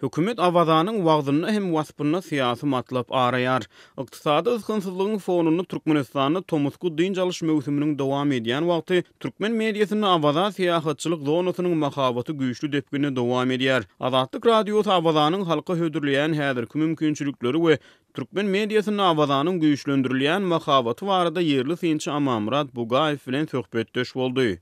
Hökümet Awazanyň wagzynda hem waspynda syýasy matlap araýar. Ykdysady ysgynsyzlygyň fonunda Türkmenistanda tomusky dynç alyş möwsüminiň dowam edýän wagty türkmen mediasynda Awaza syýahatçylyk zonasynyň mahabaty güýçli depginde dowam edýär. Azatlyk Radiosy Awazanyň halka hödürleýän häzirki mümkinçilikleri we türkmen mediasynda Awazanyň güýçlendirilýän mahabaty barada ýerli synçy Amanmyrat Bugaýew bilen söhbetdeş boldy.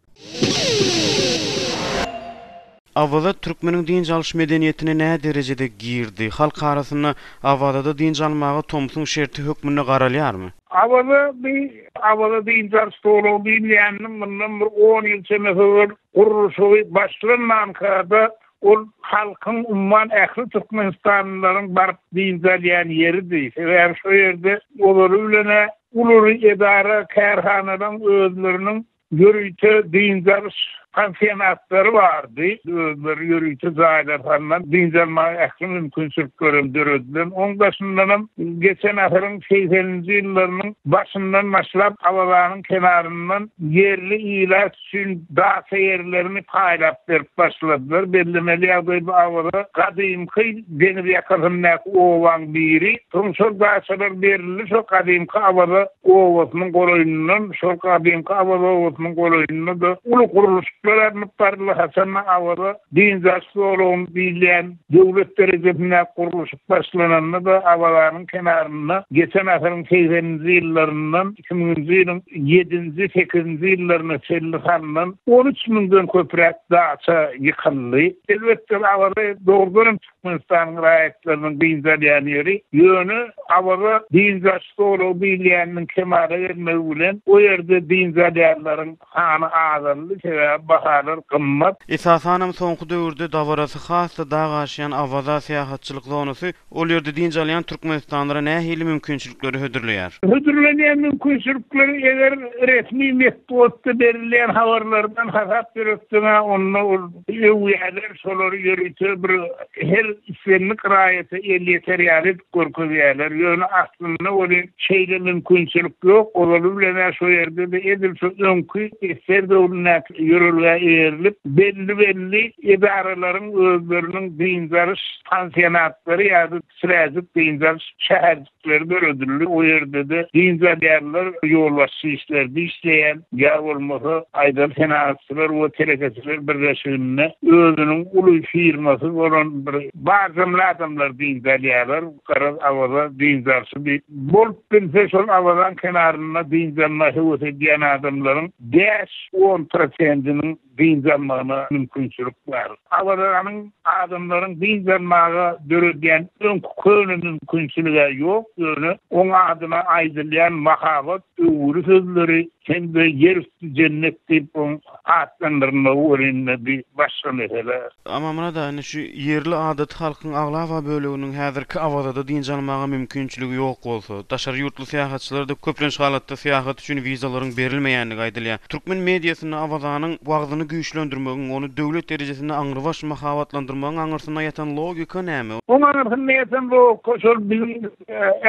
Awaza türkmeniň dynç alyş medeniýetine nä derejede girdi? Halk arasynda Awazada dynç almaga tomsuň şerti hökmünde garalýarmy? Awaza bi Awaza dynç alyş zolagy diýilýäniniň mundan bir on ýyl çemesi ozal gurluşygy başlanmanka-da ol halkyň umuman ähli türkmenistanlylaryň baryp dynç alýan ýeridi. Sebäbi şo ýerde ozaly bilen-ä uly-uly edara-kärhanalaryň özleriniň Ýörite dynç alyş pansionatlary bardy. Özleri ýörite jaýlar salnan, dynç almaga ähli mümkinçiliklerem döredilen. Oň daşyndanam geçen asyryň segseninji ýyllarynyň başyndan başlap Awazanyň kenaryndan ýerli ilat üçin daça ýerlerini paýlap berip başladylar. Bellemeli ýagdaý bu Awaza gadymky deňiz ýakasyndaky obaň biri. Soň şol daçalar berildi şo gadymky Awaza obasynyň golaýyndan, şol gadymky Awaza obasynyň golaýynda-da uly gurluşyklar alnyp baryldy. Haçan-da Awaza dynç alyş zolagyny diýilýän döwlet derejesindäki gurluşyk başlananda-da Awazanyň kenarynda geçen asyryň segseninji ýyllaryndan iki müňünji ýylyň ýedinji, sekizinji ýyllaryna çenli salnan 13 müňden köpräk daça ýykyldy. Elbetde, Awaza dogrudan hem Türkmenistanyň raýatlarynyň dynç alýan ýeri. Ýöne Awaza dynç alyş zolagy diýilýäniniň kemala gelmegi bilen o ýerde dynç alýanlaryň sany azaldy, sebäbi bahalar gymmat. Esasanam soňky döwürde dabarasy has-da dag aşýan Awaza syýahatçylyk zonasy ol ýerde dynç alýan türkmenistanlylara nähili mümkinçilikleri hödürleýär? Hödürlenýän mümkinçilikleri eger resmi metbugatda berilýän habarlardan hasap ýöretseň-ä onda ol Öwýärler, şolary ýörite bir her islendik raýata elýeter ýaly edip görkezýärler. Ýöne aslynda welin şeýle mümkinçilik ýok. Ozaly bilen-ä şo ýerde-de edil şo öňki ssr döwründäki ýörelgä eýerilip, belli-belli edaralaryň özleriniň dynç alyş pansionatlary ýa-da kiçiräjik dynç alyş şäherjikleri döredildi. O ýerde-de dynç alýanlar ýolbaşçy işlerde işleýän, ýa bolmasa, aýdaly Senagatçylar we telekeçiler birleşiginde özüniň uly firmasy bolan bir barjamly adamlar dynç alýarlar. Garaz, Awaza dynç alşy bir bolup bilse, şol Awazaň kenarynda dynç almaga höwes edýän adamlaryň bäş-on prosentiniň dynç almagyna mümkinçilik bar. Awazanyň adamlaryň dynç almaga döredýän öňki köne mümkinçilig-ä ýok, ýöne oň adyna aýdylýan mahabat, öwgüli sözleri hem-de ýer üsti jennet diýip oň atlandyrylmagy welin bir başga mesele. Amanmyrat aga, indi şu ýerli adaty halkyň aglaba böleginiň häzirki Awazada dynç almaga mümkinçiligi ýok bolsa, daşary ýurtly syýahatçylara-da köplenç halatda syýahat üçin wizalaryň berilmeýändigi aýdylýar. Türkmen mediasynda Awazanyň wagzyny güýçlendirmegiň, ony döwlet derejesinde aňrybaş mahabatlandyrmagyň aňyrsynda ýatan logika näme? Oň aňyrsynda ýatan logika şol biziň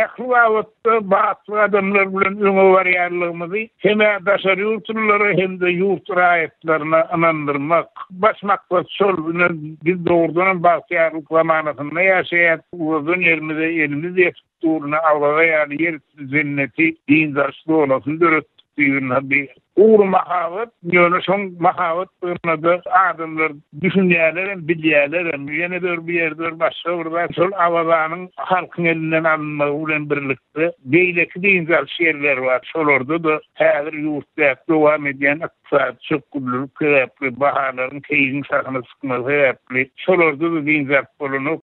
ähli babatda batly adamlar bilen öňe barýanlygymyzy hem-ä daşary ýurtlulara hem-de ýurt raýatlaryna ynandyrmak. Baş maksat şol. Ine, biz dogrudanam bagtyýarlyk zamanasynda ýaşaýas. Uladan ýerimize elimiz ýetip Durna Awaza ýaly ýer üsti jenneti dynç alyş zonasyny döretdik diýip bir gury mahabat, ýöne şoň mahabatdygyna-da adamlar düşünýärlerem, bilýärlerem. Ýene-de bir bu ýerde bir başga bir zat, şol Awazanyň halkyň elinden alynmagy bilen birlikde beýleki dynç alyş ýerleri bar, şolarda-da häzir ýurtdaky dowam edýän ykdysady çökgünlilik sebäpli, bahalaryň keýigiň şahyna çykmagy sebäpli şolarda-da dynç alyp bolanok.